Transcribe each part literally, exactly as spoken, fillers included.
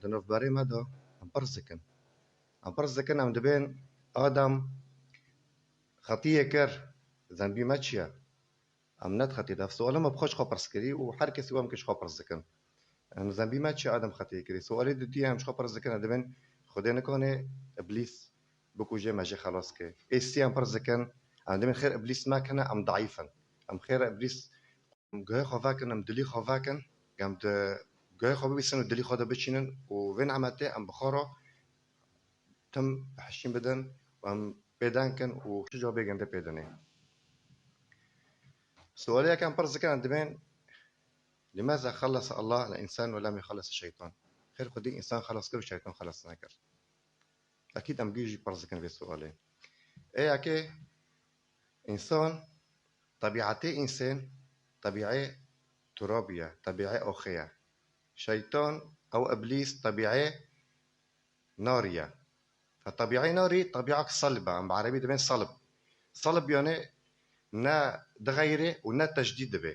di navberê me de em pirs dikin. Em pirs dikin, em dibên Adem xetiyê kir, zembî me çi ye? Em ne di xetiyê de. Ev sualê me bi xwe ji xwe pirs kirî û her kesî wê em kir ji xwe pirs dikin. Em zembî me çi Adem xetiyê kirî? Sualê didî em ji xwe pirs dikin, em dibên Xwedê nikane Iblîs bikuje me jê xelas ke. Êstî em pirs dikin, em dibên xêr Iblîs me kene, em daîf in. Em xêr Iblîs guhê xwe vekin, em dilî xwe vekin, em di guhê xwe bibîsin û dilî xwe de biçînin û vê nimetê em bi xwe re tim hişîn bidin û em pê denkin û çi cewabê gende pê dinê. Sualê yek em pirs dikin, em dibên, "Limâza xellese Allah el-însan ve lem yuxellis şeytan?" Xêr Xwedê însan xelas kir û şeytan xelas nekir? Ekîd em gî jî pirs dikin vê sualê. Ê yekê, însan, tebîetê însan, tebîê turabî ye, tebîê oxê ye. Şeytan, ew Iblîs, tebîê narî ye. Fe tebîê narî, tebîek salb e, em bi erebî dibên salb. Salb yani ne dixeyre û ne tecdîd dibe.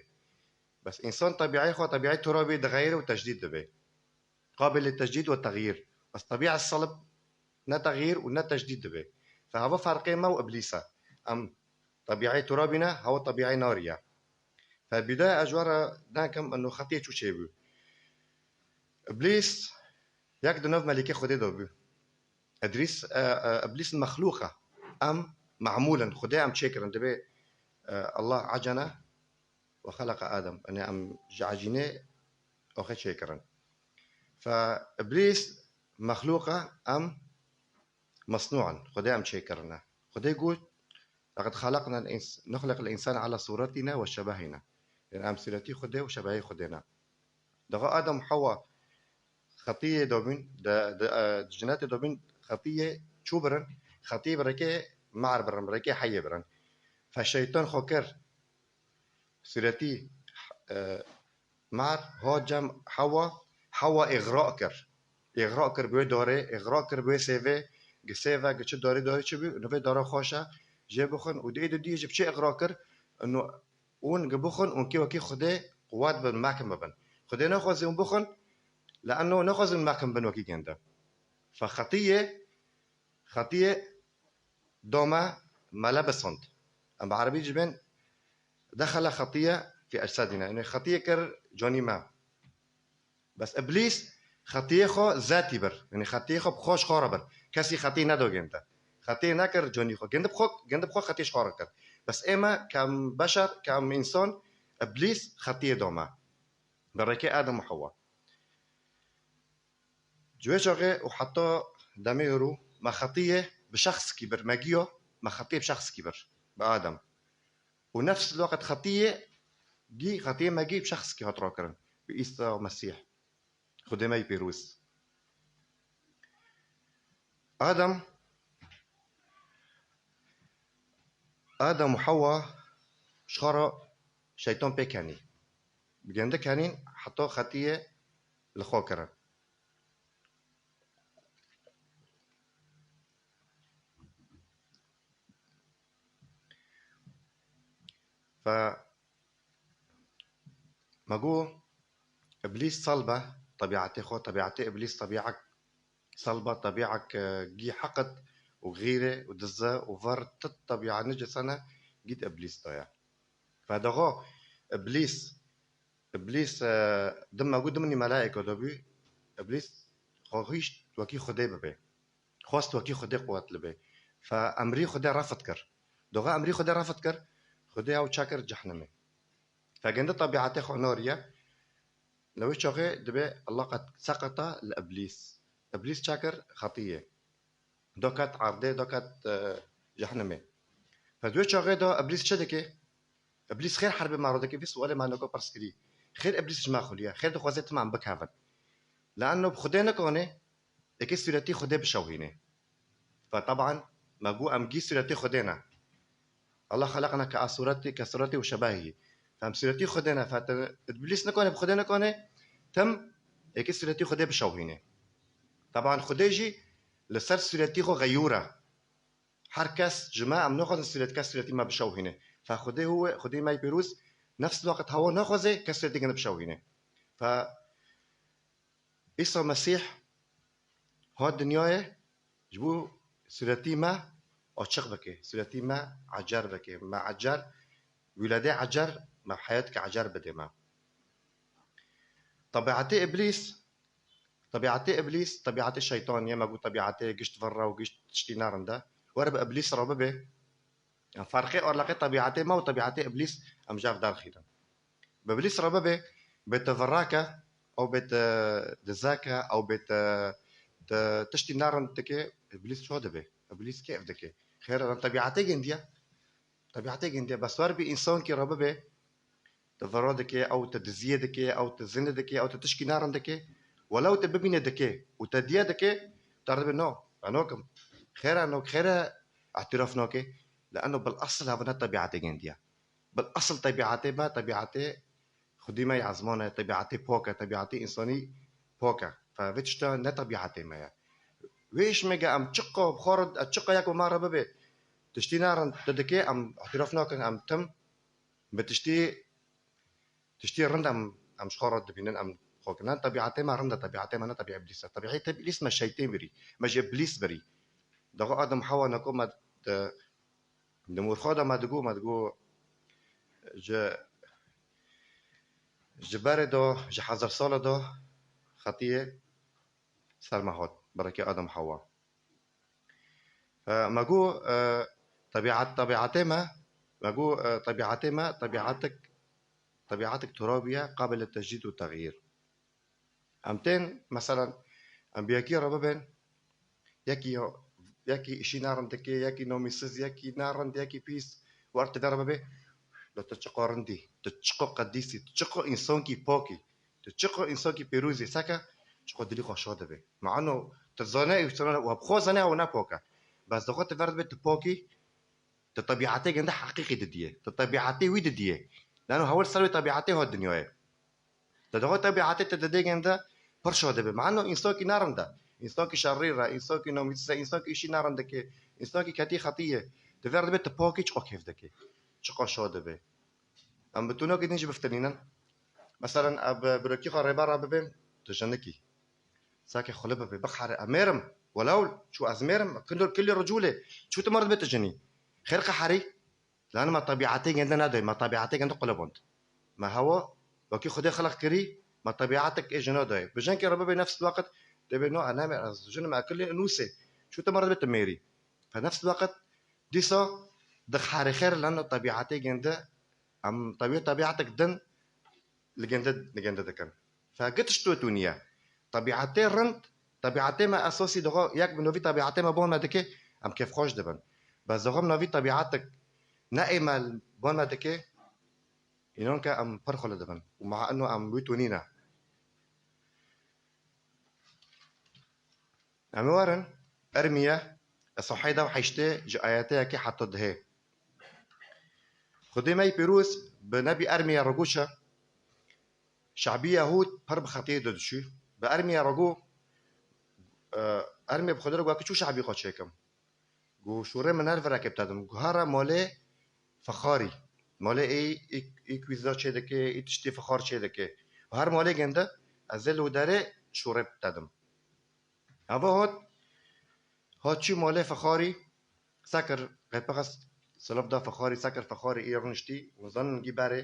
Bes însan tebîê xwe, tebîê turabî dixeyre û tecdîd dibe. Qabilê tecdîd ve texyîr. Bes tebîe salb ne texyîr û ne tecdîd dibe. Fe hava ferqê me û Iblîs e. Em tebîê turabî ne, hewa tebîê narî ye. Fe bîdaya ez ji we re nekim eno xetiyê çû çêbû. Iblîs yek di nav melîkê Xwedê de bû. Idrîs, e, e, Iblîs mexlûq e. Em memûl in. Xwedê em çêkirin. Dibê, e, Allah ecene ve xeleqe Adem. Yanî em ji ecînê oxê çêkirin. Fe Iblîs mexlûq e, em mesnû in. Xwedê em çêkirine. Xwedê got, "Leqed xeleqna l-îns-, nuxliq l-însane ala sûretina ve şebehina." Yanî em sûretî Xwedê û şebehê Xwedê ne. Daha Adem û Hewa xetiyê dobîn, di, di, e, di cinetê dobîn xetiyê çû birin, xetiyê bi rêkê mar birin, bi rêkê heyê birin. Fe şeytan xwe kir sûretî, e, mar, hat cem Hewa, Hewa îxra kir. Îxra kir bi wê darê, îxra kir bi wê sêvê, gi sêve, gi çi darê, darê çi bû, nivê dara xweş e, jê bixwin û dê di dî jî bi çi îxra kir, ino hûn gi bixwin, hûn kê wekî Xwedê quwet bin, mekim bibin. Xwedê naxwazî hûn bixwin, li eno naxwazî hûn mekim bin wekî gende. Fe xetiyê, xetiyê dame me lebisand. Em bi erebî jî bên dexele xetiye fî ecsedîne. Yanî xetiyê kir canî me. Bes Iblîs xetiyê xwe zetî bir. Yanî xetiyê xwe bi xwe ji xwe re bir. Kesî xetiyê nedo gênde. Xetiyê nekir canî xwe. Gêndi bi xwe, gêndi bi xwe xetiyê ji xwe re kir. Bes ê me ke em beşer, ke em însan, Iblîs xetiyê da me. Bi rêkê Adem û Hewa. Ji wê çaxê û heta demê îro me xetiyê bi şexsikî bir. Me giya me xetiyê bi şexsikî bir. Bi Adem. Û nefs li waqt xetiyê gî xetiyê me gî bi şexsikî hat rakirin. Bi Îsa Mesîh. Xwedê me yî pîroz. Adem, Adem û Hewa ji xwe re şeytan pê kenî. Bi gende kenîn heta xetiyê li xwe kirin. Fe me got, Iblîs salb e, tebîetê xwe, tebîetê Iblîs tebîek salb e, tebîek, e, gî heqid û xîrê û dize û ver ti tebîe nicise ne, gî di Iblîs de ye. Fe daxa Iblîs, Iblîs, e, dim me got, dimnî melaîka de bû, Iblîs xwehîşt wekî Xwedê bibe. Xwest wekî Xwedê quwetli be. Fe emrî Xwedê refd kir. Doxa emrî Xwedê refd kir, Xwedê ew çekir cehnimê. Fe gende tebîetê xwe nariye, li wê çaxê dibê Allah qed seqeta li Iblîs. Iblîs çekir xetiyê. Doket erdê, doket, e, cehnimê. Fe di wê çaxê de Iblîs çi dike? Iblîs xêr herbê me re dike, vî sualê me noko pirs kirî. Xêr Iblîs ji me xuliye, xêr dixwaze tim em bikevin. Li eno bi Xwedê nikane, êkê sûretî Xwedê bişewhîne. Fe teban, me got em gî sûretî Xwedê ne. Allah xeleqena ke a sûretî, ke sûretî û şebehî. Fe em sûretî Xwedê ne, fe te, Iblîs nikane bi Xwedê nikane, tim êkê sûretî Xwedê bişewhîne. Teban Xwedê jî li ser sûretî xwe xeyûr e. Her kes ji me, em naxwazin sûret kes sûretî me bişewhîne. Fe Xwedê hu, Xwedê me yî pîroz, nefs li waqt hewa naxwaze kes sûretî gene bişewhîne. Fe Îsa Mesîh hat dinyayê ji bo sûretî me açiq bike, sûretî me ecer bike. Me ecer, wîledê ecer, me heyateke ecer bide me. Tebiatê Îblîs, tebiatê Îblîs, tebiatê şeytanî ye, me got tebiatê gişt virre û gişt tiştî nerind e. Were bi Îblîs re bibe. Ferqê arleqê tebiatê me û tebiatê Îblîs em ji hev derxînin. Bi Îblîs re bibe, bê te virrake, ew bê te dizeke, ew bê te, te tiştî nerind dike, Îblîs ço dibe? Îblîs kêf dike. Xêr, em tebiatê gendiye. Tebiatê gendiye. Bes wer bi însankî re bibe, te virra dike, ew te diziyê dike, ew te zinê dike, ew te tişkî nerind dike, welew te bibîne dike û te diye dike, te dibe no, ez nokim. Xêr e, nok xêr e, îtiraf nake. Leeno bil esil hev ne tebiatê gendiye. Bil esil tebiatê me, tebiatê Xwedî me ya ziman e, tebiatê pok e, tebiatê însanî pok e. Fe vê tişta ne tebiatê me ye. Wê îş me ge em çiqa bi xwe re, çiqa yek bi me re bibe, tiştî nerind te dike, em îtiraf nakin, em tim bi tiştî, tiştî rind em, em ji xwe re dibînin, em xwe kirin. Tebiatê me rind e, tebiatê me ne tebiatê Îblîs e. Tebiatê Îblîs me şeytê birî, me ji Îblîs birî. Daxwe Adem Hewa nako me di, di mûrxwe de me digo, me digo ji, ji berê de, ji hezar sala de xetiyê ser me hat, berekê Adem Hewa. E, me got, e, tebiat, tebiatê me, me got, e, tebiatê me, tebiatek, tebiatek turabî ye, qabil tejdîd û texyîr. Em tên, meselen, em bi yekî re bibên, yekî, yekî îşî narind dike, yekî nomîsiz, yekî narind, yekî pîs, wer tu vê re bibê, lo tu çiqo rindî, tu çiqo qedîsî, tu çiqo însankî pokî, tu çiqo însankî pêrûzî seke, çiqo dilî xwe şo dibe. Me'no tu zane, û tu zane, we bi xwe zane ew ne pok e. Bes dixwe tu ver dibê tu pokî, tu tebiatê gende heqîqî didiye. Tu tebiatê wî didiye. Lano hewil ser wê tebiatê hat dinyayê. Te dixwe tebiatê te didê gende pir şo dibe. Me'no însankî narind e. Însankî şerrîr e, însankî nomîsiz e, însankî îşî narind dike, însankî ketî xetî ye. Tu ver dibê tu pokî çiqo kêf dike. Çiqo şo dibe. Em bi tunokê din jî biftinînin. Meselen, ev bi birokî xwe rêber re bibên, tu jinikî. Sake xwe li bibê, bixere, em mêrim. Welew çû ez mêrim, kilî, kilî ricûlê. Çû tu mir dibê tu jinî. Xêr qeherî. Lan me tebiatê gende nedoy, me tebiatê gende quliband. Me hewa, wekî Xwedê xelq kirî, me tebiatek ê jina doy. Bi jinkê re bibê nefs weqt, dibê no, ez nemêr, ez jinim, ez kilî nûsê. Çû tu mir dibê tu mêrî. Fe nefs weqt, dîsa dixerê xêr lano tebiatê gende, em tebî-, tebiatek din li gende, li gende dikin. Fe gi tişt tu nîye. Tebiatê rind, tebiatê me esasî dixwe yek bi novî tebiatê me bon me dike, em kêfxweş dibin. Bes dixwe bi novî tebiatek ne ê me bon me dike, înan ke em pir xwe li dibin. Û ma eno em wî tunî ne. Em ê werin, Ermiye, Esahî dew heştê ji ayetê yekê heta dehê. Xwedê me yî pîroz bi Nebî Ermiye re got, şe'bî Yehûd pir bi xetiyê de diçû. Bi Ermiye re got, e, Ermiye bi Xwedê re got, "Çû şe'bî xwe çêkim?" Got, "Şûrê min her virekê bitedim." Got, "Here malê fixarî. Malê ê, ê, ê kwîza çê dike, ê tiştê fixar çê dike. Her malê gende, ez ê li derê şûrê bitedim." Eva hat, hat çû malê fixarî, sekir, qeypexe silav da fixarî, sekir fixarî ê rûniştî, û zanin gî berê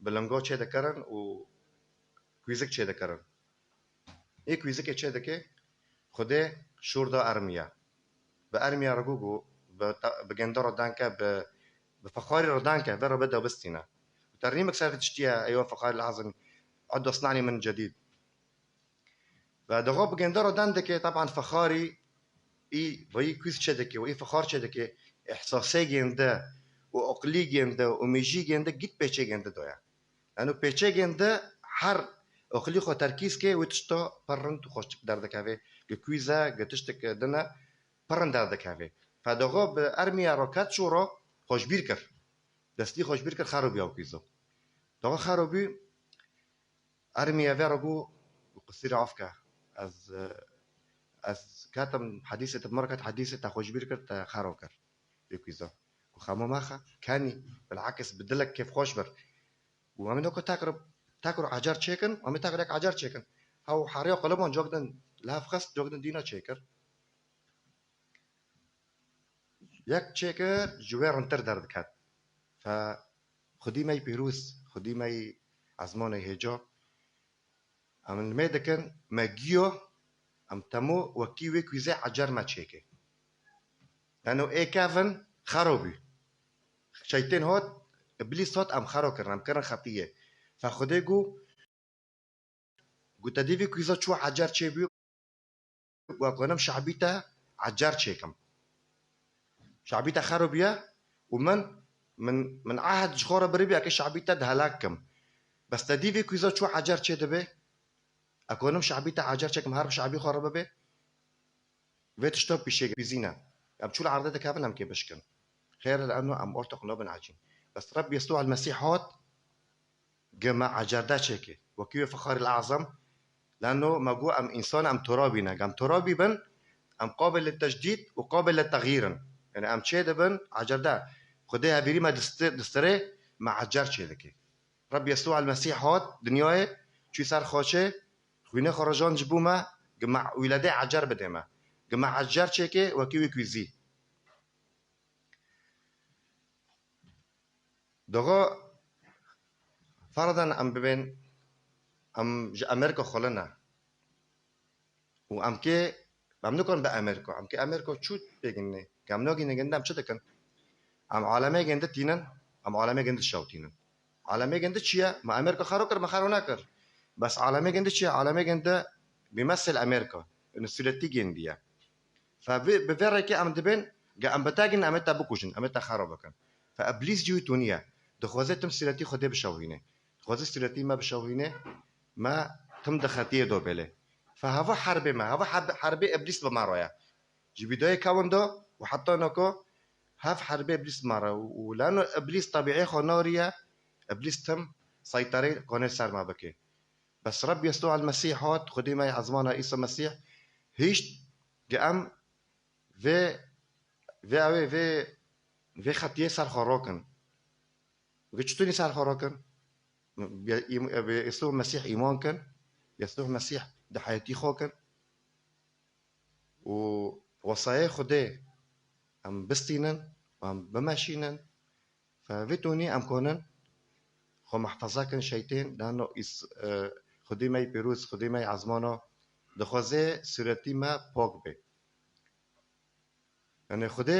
bi linga çê dikirin û kwîzik çê dikirin. Ê kwîzikê çê dike, Xwedê şûr da Ermiye. Bi Ermiye re got, got, bi ta-, bi gende re danke, bi, bi fixarî re danke, vê re bide bistîne. Û te rîmik ser vê tiştî ye, eywa fixarî lazim, ad asnani min cedîd. Ve dixwe bi gende re dan dike, teban fixarî î, veyî kwîz çê dike û î fixar çê dike, îhsasê gende û oqlî gende û mêjî gende gît pêçê gende doye. Yanî pêçegên de her oxilî xwe terkîz ke wê tişta pir rind û xweş derdikeve. Gi kwîze, gi tiştek dine pir rind derdikeve. Fedoxo bi Ermiye roket çû ro xweşbîr kir. Destî xweşbîr kir, xerobî ew kwîzo. Doxo xerobî Ermiye ve ro got, got qisî re af ke. Ez, ez ketim hedîsê te, bi min re ket hedîsê te xweşbîr kir, te xero kir. Vê kwîzo. Got xemo mexe, kenî, bilakis bi dilek kêfxweş bir. Û em ê noko tekro, tekro ecer çêkin, em ê tekro yek ecer çêkin. Hew heriya qulibon cok din lev xist, cok din dîna çêkir. Yek çêkir, ji wê rintir derdiket. Fe Xwedî me yî pîroz, Xwedî me yî ezmanê hêca. Em li me dikin, me giyo, em temo wekî wê kwîzê ecer me çêke. Lano ê kevin xero bî. Şeytên hot, Îblîs hot, em xero kirin, em kirin xetiyê. Fe Xwedê got, got te dî vê kwîza çû ecer çêbû, got ez konim şabî te ecer çêkim. Şabî te xero bûye û min, min, min ehd ji xwe re birî bûye ke şabî te dihelak kim. Bes te dî vê kwîza çû ecer çê dibe, ez konim şabî te ecer çêkim, her bi şabî xwe re bibe. Vê tişta pîşê kwîzîne. Em çû li erdê dikevin, em kê bişkin. Xêr e, li eno em ortoq nabin ecîn. Bes Reb Yesû el Mesîh hat, gi me ecerde çêke. Wekî wê Fixarî el Azam, leno me got em însan, em turabî ne. Em turabî bin, em qabil li tejdîd û qabil li texyîr in. Yani em çê dibin, ecerde. Xwedê hevîrî me dist-, distirê, me ecer çê dike. Reb Yesû el Mesîh hat dinyayê, çû ser xaçê, xwînê xwe rijand ji bo me, gi me wîledê ecer bidê me. Gi me ecer çêke wekî wî kwîzî. Doxo ferdan em bibên, em ji Amerîka xwe lene. Û em kê, em nikon bi Amerîka. Em kê Amerîka çû pêginê. Em nagîne ginde em çi dikin? Em alemê ginde tînin, em alemê ginde şewtînin. Alemê ginde çi ye? Me Amerîka xero kir, me xero nekir. Bes alemê ginde çi ye? Alemê ginde bimesel Amerîka. Û sûretî gindî ye. Fe vê, bi vê rêkê em dibên, ge em bi te gin, em ê te bikujin, em ê te xero bikin. Fe Îblîs jî wî tûnî ye. Dixwaze tim sûretî Xwedê bişewhîne. Dixwaze sûretî me bişewhîne, me tim di xetiyê de bêle. Fe heva herbê me, heva herb-, herbê Îblîs bi me re ye. Ji vîdeoyê kewin de û heta noko hev herbê Îblîs bi me re û leno Îblîs tebîê xwe nariye, Îblîs tim seyterê konê ser me bike. Bes Reb Yesû el Mesîh hat, Xwedê me yê ezmana Îsa Mesîh hişt, ge em vê, vê ew ê, vê, vê xetiyê ser xwe rokin. Vê çitunî ser xwe rokin? Bi, bi Yesû Mesîh îman kin, Yesû Mesîh di heyetî xwe kin û wesayê Xwedê em bistînin û em bimeşînin. Fe vê tonî em konin xwe mehfeza kin şeytên, lano îs-, e, Xwedê me yê pîroz, Xwedê me yê ezmana dixwaze sûretî me pak be. Yani Xwedê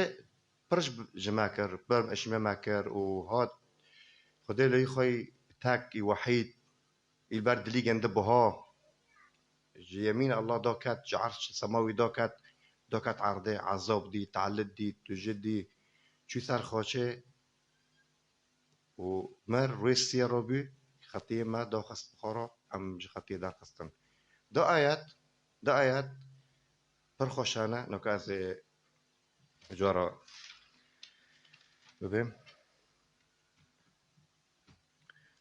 pir ji, ji me kir, pir ji me me kir û hat Xwedê leyî xwe yî tek, yî wehîd, î li ber dilî gende buha. Ji yemîn Allah daket, ji erş semawî daket, daket erdê, ezab dî, telit dî, tûjî dî, çû ser xaçê û mir, rûyê siyê re bû, xetiyê me daxist bi xwe re, em ji xetiyê derxistin. Du ayet, du ayet pir xweşane, noka ez ê cara bibêm.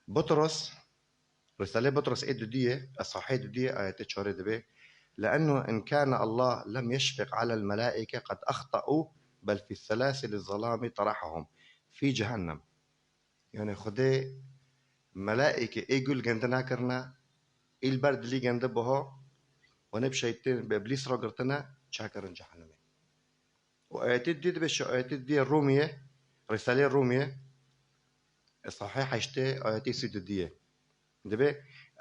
Butros, Risalê Butros ê dudiyê, Esahê dudiyê, ayetê çarê dibê: "لأنه إن كان الله لم يشفق على الملائكة قد أخطأوا، بل في السلاسل الظلام طرحهم في جهنم." Yani Xwedê melaîkê ê gul gende nakirine, î li ber dilî gende buha, û nê bi şeytên, bi Îblîs re girtine, çakirin cehennemê. Û ayetê dî dibe, şu ayetê dî Rûmiyê, Risalê Rûmiyê, Esahê heştê, ayetê sî dudiyê. Dibe: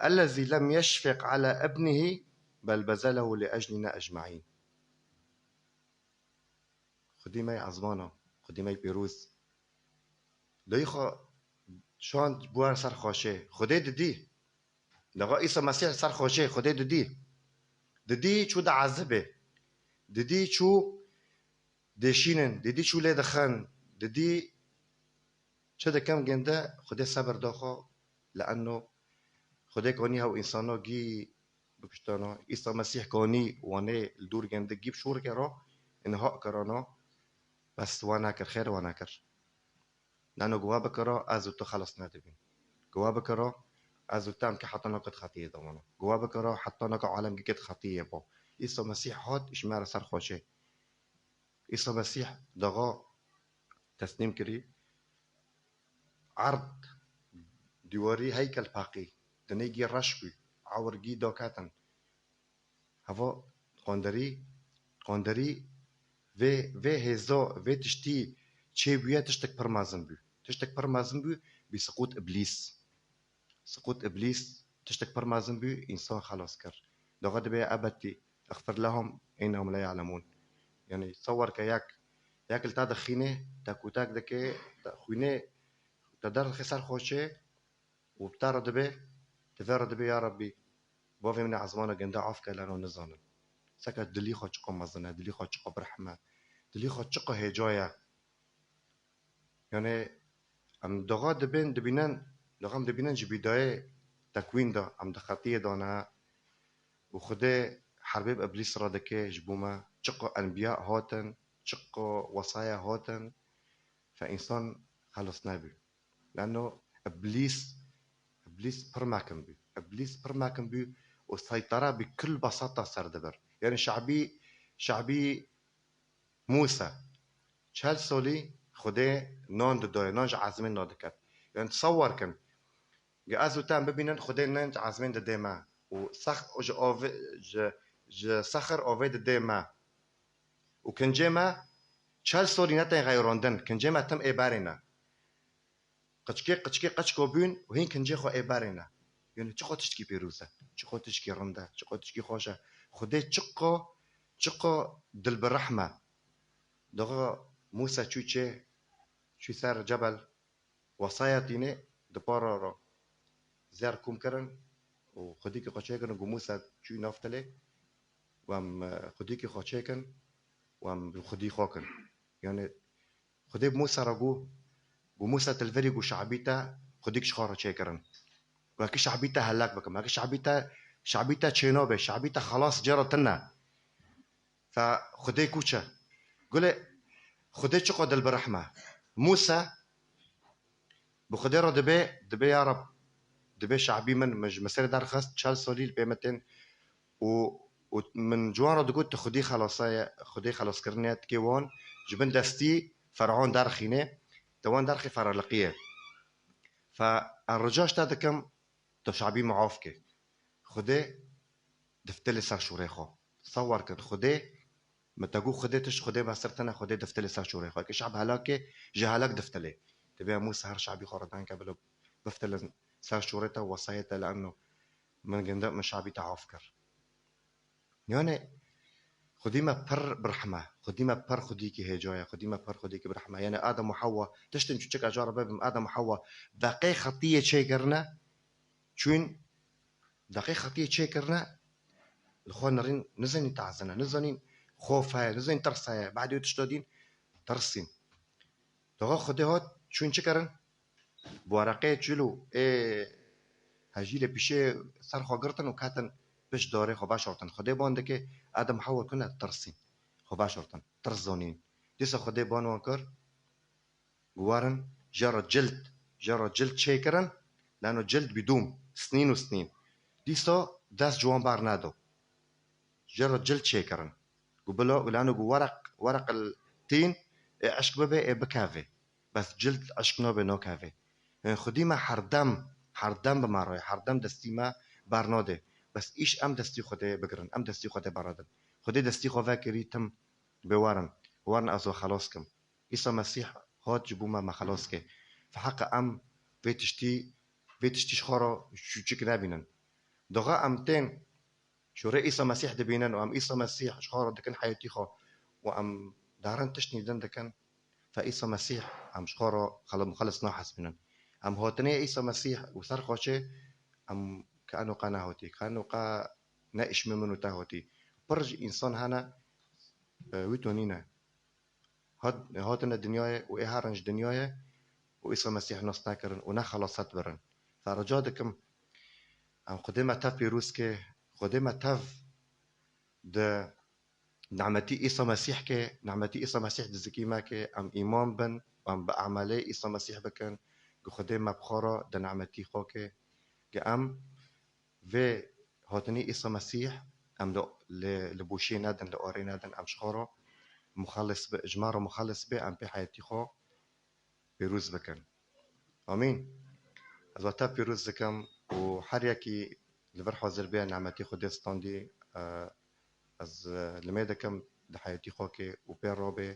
"الذي لم يشفق على ابنه بل بذله لأجلنا أجمعين." Xwedî me yê ezmana, Xwedî me yê pîroz. Leyî xwe şand bû ser xweşê. Xwedê didî. Leva Îsa Mesîh ser xweşê, Xwedê didî. Didî çû diezibê. Didî çû dêşînin. Didî çû lê dixin. Didî çi dikim ginde Xwedê sebir da xwe. Li eno Xwedê konî hew însano gî bikuştano. Îsa Mesîh konî wanê li dûr ginde gî bi şûrikê re inha kirano. Bes wa nekir, xêr wa nekir. Nano guwa bikira, ez û tu xelas nedibîn. Guwa bikira, ez û tu em ki heta naka di xetiyê de mano. Guwa bikira, heta naka alem gike di xetiyê bo. Îsa Mesîh hat, ji me re ser xweşê. Îsa Mesîh daxa teslîm kirî. Erd, dîwarî heykel paqî. Dinê gî reş bû. Ewir gî daketin. Heva qanderî, qanderî vê, vê hêza, vê tiştî çêbûye, tiştek pir mezin bû. Tiştek pir mezin bû, bî siqût Îblîs. Siqût Îblîs tiştek pir mezin bû, însan xelas kir. Doxa dibê ebedî, "Îxfir lehum, innehum la ya'lemûn." Yanî, sewar ke yek, yek li te dixînê, te kûtek dike, te xwînê, te derdixe ser xweşê û bi te re dibê, di vê re dibê, "Ya Rebbî, bavê min ê ezmana ginde af ke, leno nizanin." Seke dilî xwe çiqo mezin e, dilî xwe çiqo birhim e, dilî xwe çiqo hêca ye. Yanî, em doxa dibên, dibînin, doxa em dibînin ji bîdayê tekwîn de, em di xetiyê de ne û Xwedê herbê bi Îblîs re dike ji bo me. Çiqo enbiya hatin, çiqo wesaya hatin, fe însan xelas nebû. Leno Îblîs, Îblîs pir mekin bû. Îblîs pir mekin bû û seytera bi kul besata ser dibir. Yanî şabî, şabî Mûsa, çel solî Xwedê nan didayê, nan ji ezmên nadiket. Yanî, tesewwer kin, ge ez û te em bibînin, Xwedê nan ji ezmên didê me û sex-, ji avê, ji, ji sexir avê didê me û kincê me çel solî ne tên xeyrandin, kincê me tim ê berê ne. Qiçkê, qiçkê, qiçko bûn û hîn kincê xwe ê berê ne. Yanî çiqo tiştkî pîroz e, çiqo tiştkî rind e, çiqo tiştkî xweş e. Xwedê çiqo, çiqo dilbirehm e. Doxa Mûsa çû çê, çû ser cebel, wesaya tînê, di para re zer kom kirin û xwedîkî xwe çêkirin, got, "Mûsa çû nav tilê û em, e, xwedîkî xwe çêkin û em xwedî xwe kin." Yanî Xwedê bi Mûsa re got, got, "Mûsa, tu li virî got şabî te xwedîk ji xwe re çêkirin. Wekî şabî te helak bikim. Wekî şabî te, şabî te çênabe, şabî te xelas cê re tune." Fe Xwedê kû çi? Gulê Xwedê çiqo dilbirehm e. Mûsa bi Xwedê re dibê, dibê, "Ya Reb, dibê şabî min, min ji Misirê derxist, çel solî li pê min tên û, û min ciwan re digot, tu Xwedî xelasaye, Xwedî xelaskirinê ye, tikê wan ji bin destî Fer'on derxînê, te wan derxî fereliqiyê. Fe ez rica ji te dikim, tu şabî min af kê." Xwedê diftilê ser şûrê xwe. Sewar kin, Xwedê, min te got, Xwedê tişt, Xwedê mesir tine, Xwedê diftilê ser şûrê xwe. Ke şab helakê, ji helak diftilê. Divê Mûsa her şabî xwe re danke bilo, biftilin ser şûrê te, wesayê te, li eno min ginde, min şabî te af kir. Yanî, Xwedî me pir birehme, Xwedî me pir Xwedîkî hêca ye, Xwedî me pir Xwedîkî birehme. Yanî, Adem û Hewa, tiştin çûçik ez cara bibim, Adem û Hewa, deqê xetiyê çêkirine, çûn, deqê xetiyê çêkirine, li xwe nirîn, nizanîn tazine, nizanîn xof heye, nizanîn tirs heye, badê tişta dîn, tirsîn. Doxa Xwedê hat, çûn çi kirin? Bi wereqeyê çilo ê hejîrê pîşê ser xwe girtin û ketin pişt darê xwe veşartin. Xwedê ban dike, Adem Hewa kune tirsîn. Xwe veşartin. Tirs zanîn. Dîsa Xwedê ban wan kir, got, "Werin, jê re cild, jê re cild çêkirin, leno cild bidûm, snîn û snîn." Dîsa dest ji wan ber nedo. Jê re cild çêkirin. Got, "Bila, leno got wereq, wereq el tîn, ê eşk bibe, ê bikeve. Bes cild eşk nabe, nakeve." Yanî Xwedî me herdem, herdem bi me re ye, herdem destî me bernade. Bes îş em destî Xwedê bigirin, em destî Xwedê bernadin. Xwedê destî xwe vekirî tim bê werin, werin ez we xelas kim. Îsa Mesîh hat ji bo me, me xelas ke. Fe heqa em vê tiştî, vê tiştî ji xwe re çûçik nebînin. Doxa em tên şûrê Îsa Mesîh dibînin û em Îsa Mesîh ji xwe re dikin heyetî xwe û em darin tiştî din dikin, fe Îsa Mesîh em ji xwe re xel-, muxelis nahesibînin. Em hatinê Îsa Mesîh û ser xwe çê em ke eno qe nehatî, ke eno qe ne îşmê min û te hatî. Pir ji însan hene, e, wî to nîne. Hat-, hatine dinyayê û ê herin ji dinyayê û Îsa Mesîh nas nekirin û ne xelasat birin. Fe rica dikim, em Xwedê me tev pîroz ke, Xwedê me tev di nemetî Îsa Mesîh ke, nemetî Îsa Mesîh di zikî me ke, em îman bin, em bi emelê Îsa Mesîh bikin, ku Xwedê me bi xwe re di nemetî xwe ke, ke em vê hatinî Îsa Mesîh, em li, li, li boşiyê nedin, li arê nedin, em ji xwe re muxelis bi, ji me re muxelis bê, em pê heyetî xwe pêroz bikin. Amîn. Ez we tev pêroz dikim û her yekî li vir hazir bê, nemetî Xwedê standî, e, ez, e, limê dikim, di heyatî xwe ke û pê rabe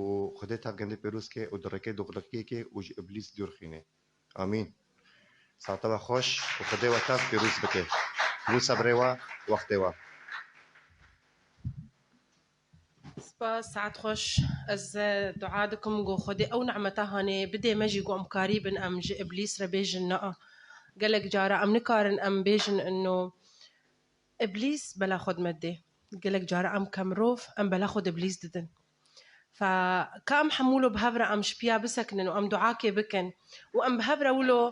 û Xwedê tev gundê pêroz ke û di rêkê doxlixiyê ke û ji Îblîs dûr xîne. Amîn. Saete we xweş û Xwedê we tev pêroz bike. Bû sebrê we, wextê we. Spas, saet xweş. Ez, e, dua dikim ku Xwedê ew nimeta hanê bidê me jî ku em karî bin em ji Îblîs re bêjin na. Gelek cara em nikarin em bêjin ino Îblîs bela xwe dime dê. Gelek cara em ke mirov em bela xwe di Îblîs didin. Fe ka em hemû lo bi hev re em ji piya bisekinin û em duakê bikin û em bi hev re wilo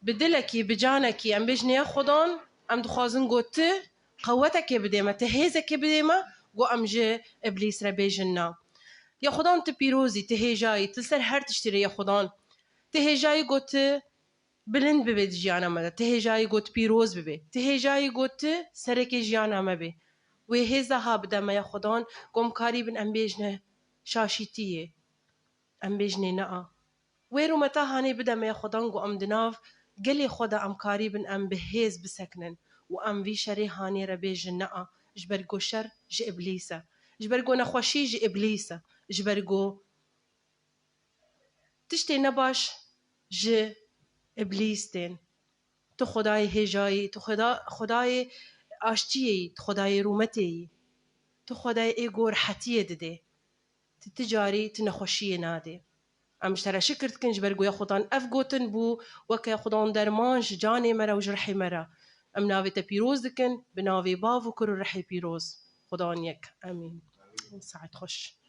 bi dilekî, bi canekî em bêjin ya Xudan, em dixwazin ku tu qewetekê bidê me, tu hêzekê bidê me, ku em ji Îblîs re bêjin na. Ya Xudan tu pîroz î, tu hêja yî, tu li ser her tiştî re ya Xudan. Tu hêja yî ku tu bilind bibê di jiyana me de, tu hêja yî ku tu pîroz bibê, tu hêja yî ku tu serekê jiyana me bê. Wê hêza ha bide me ya Xudan, ku em karî bin em bêjine şaşîtiyê, em bêjinê na. Wê rûmeta hanê bide me ya Xudan ku em di nav gelê xwe de em karî bin em bi hêz bisekinin û em vî şerê hanê re bêjin na, ji ber ku şer ji Îblîs e, ji ber ku nexweşî ji Îblîs e, ji ber ku tiştê nebaş ji Îblîs tên. Tu Xwedayê hêjayî, tu Xweda-, Xwedayê aştiyê yî, tu Xwedayê rûmetê yî, tu Xwedayê ê ku rihetiyê didê. Tu ti carî tu nexweşiyê nadê. Em ji te re şikir dikin ji ber ku ya Xudan ev gotin bû weke Xudan derman ji canê me re û ji rihê me re. Em navê te pîroz dikin, bi navê Bav û Kur û Rihê Pîroz. Xudan yek. Amîn. Saet xweş.